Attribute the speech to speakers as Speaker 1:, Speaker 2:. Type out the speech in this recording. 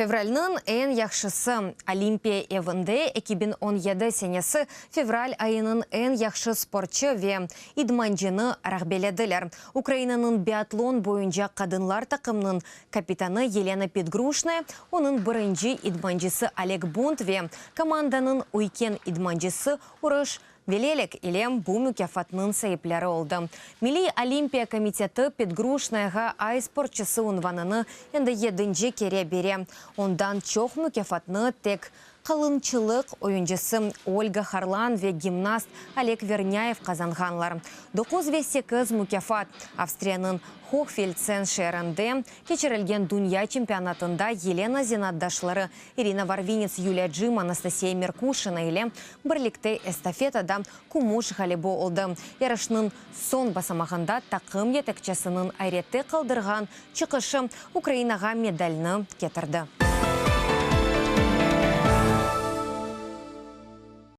Speaker 1: Fevralniñ eñ yahşısı, Olimpiya evinde 2017 senesi fevral ayınıñ eñ yahşı sportçı ve idmancını rağbelediler. Ukrainanıñ biatlon boyunca qadınlar taqımnıñ kapitanı Yelena Pidgruşnaya, onıñ birinci idmancısı Oleg Bunt ve komandanıñ üyken idmancısı Uroş Velelek ile bu mukâfatnıñ saipleri oldı. Milliy olimpiya komiteti Pidgruşnayağa Ay sportçısı unvanını endi yedinci kere bere. Ondan çoq mukâfatnı tek qılıñçılıq oyuncısı Olga Harlan ve gimnast Oleg Vernâyev qazanğanlar, doquz ve sekiz mukâfat. Avstriyanıñ Hohfeldsen şeerinde keçirilgen dünya çempionatında Yelena zenaatdaşları İrina Varvinets, Yuliya Cim, Anastasiya Merkuşina ile birlikte estafetada kümüş ğalibi oldı. Yarışnıñ soñ basamağında taqım yetekçisiniñ ayrette qaldırğan çıqışı Ukrainağa medalni ketirdi.